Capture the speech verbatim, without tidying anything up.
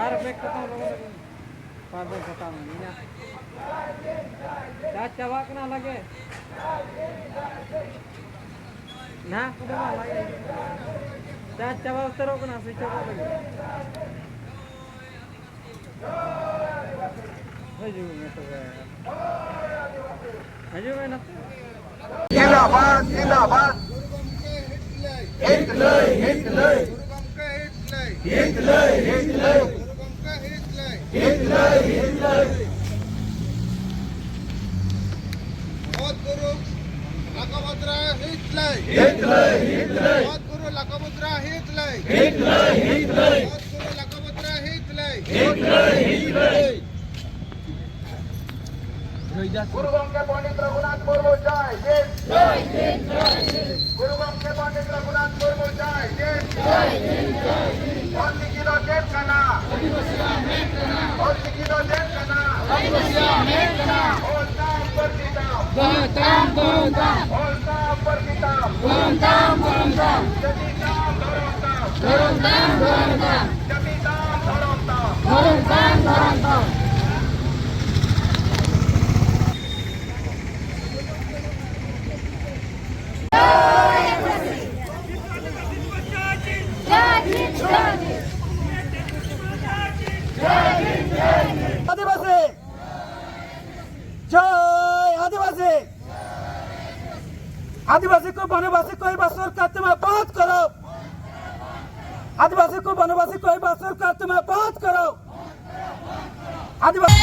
ᱟᱨ bag ᱠᱚᱛᱟᱢ ᱞᱚᱜᱚᱱ ᱞᱚᱜᱚᱱ᱾ ᱟᱨ bag ᱠᱚᱛᱟᱢ ᱤᱧᱟᱹᱜ ᱪᱟᱨᱡᱽ ᱪᱟᱵᱟᱜ ᱠᱟᱱᱟ ᱞᱟᱜᱮ᱾ ᱱᱟᱦᱟᱜ ᱠᱚᱫᱚ ᱵᱟᱝ ᱞᱟᱜᱮ᱾ ᱪᱟᱨᱡᱽ ᱪᱟᱵᱟ ᱩᱛᱟᱹᱨᱚᱜ ᱠᱟᱱᱟ, ᱥᱩᱭᱤᱪ ᱚᱯᱚᱜ ᱞᱟᱹᱜᱤᱫ᱾ ᱦᱤᱡᱩᱜ ᱢᱮ ᱛᱚᱵᱮ᱾ ᱦᱤᱡᱩᱜ ᱢᱮ ᱱᱟᱛᱮ᱾ ᱡᱤᱱᱫᱟᱵᱟᱫ, ᱡᱤᱱᱫᱟᱵᱟᱫ᱾ ᱦᱤᱛ ᱞᱟᱹᱭ, ᱦᱤᱛ ᱞᱟᱹᱭ᱾ ᱦᱤᱛ ᱞᱟᱹᱭ, ᱦᱤᱛ ᱞᱟᱹᱭ᱾ ᱦᱤᱛ ᱞᱟᱹᱭ, ᱦᱤᱛ ᱞᱟᱹᱭ᱾ ᱚᱛ ᱜᱩᱨᱩ ᱞᱟᱠᱷᱟᱵᱷᱚᱫᱨᱟ ᱦᱤᱛ ᱞᱟᱹᱭ᱾ ᱦᱤᱛ ᱞᱟᱹᱭ, ᱦᱤᱛ ᱞᱟᱹᱭ᱾ ᱚᱛ ᱜᱩᱨᱩ ᱞᱟᱠᱷᱟᱵᱷᱚᱫᱨᱟ ᱦᱤᱛ ᱞᱟᱹᱭ᱾ ᱦᱤᱛ ᱞᱟᱹᱭ, ᱦᱤᱛ ᱞᱟᱹᱭ᱾ ᱚᱛ ᱜᱩᱨᱩ ᱞᱟᱠᱷᱟᱵᱷᱚᱫᱨᱟ ᱦᱤᱛ ᱞᱟᱹᱭ᱾ ᱦᱤᱛ ᱞᱟᱹᱭ, ᱦᱤᱛ ᱞᱟᱹᱭ᱾ ᱜᱩᱨᱩ ᱜᱚᱢᱠᱮ ᱯᱚᱱᱰᱤᱛ ᱨᱚᱜᱷᱩᱱᱟᱛᱷ ᱢᱩᱨᱢᱩ ᱡᱟᱭ ᱡᱤᱱ᱾ ᱜᱩᱨᱩ ᱜᱚᱢᱠᱮ ᱯᱚᱱᱰᱤᱛ ᱨᱚᱜᱷᱩᱱᱟᱛᱷ ᱢᱩᱨᱢᱩ ᱡᱟᱭ ᱡᱤᱱ᱾ ᱚᱞ ᱪᱤᱠᱤ ᱫᱚ ᱪᱮᱫ ᱠᱟᱱᱟ? ᱚᱞ ᱪᱤᱠᱤ ᱫᱚ ᱪᱮᱫ ᱠᱟᱱᱟ? ᱚᱞ ᱛᱟᱢ ᱯᱟᱹᱨᱥᱤ ᱛᱟᱢ᱾ ᱚᱞ ᱛᱟᱢ ᱯᱟᱹᱨᱥᱤ ᱛᱟᱢ᱾ ᱡᱟᱹᱛᱤ ᱛᱟᱢ ᱫᱷᱚᱨᱚᱢ ᱛᱟᱢ᱾ ᱡᱟᱹᱛᱤ ᱛᱟᱢ ᱫᱷᱚᱨᱚᱢ ᱛᱟᱢ᱾ आदिवासी जय आदिवासी। आदिवासी को वनवासी को ही बसर करते में बहुत करो। आदिवासी को वनवासी को ही बसर करते में बहुत करो। आदिवासी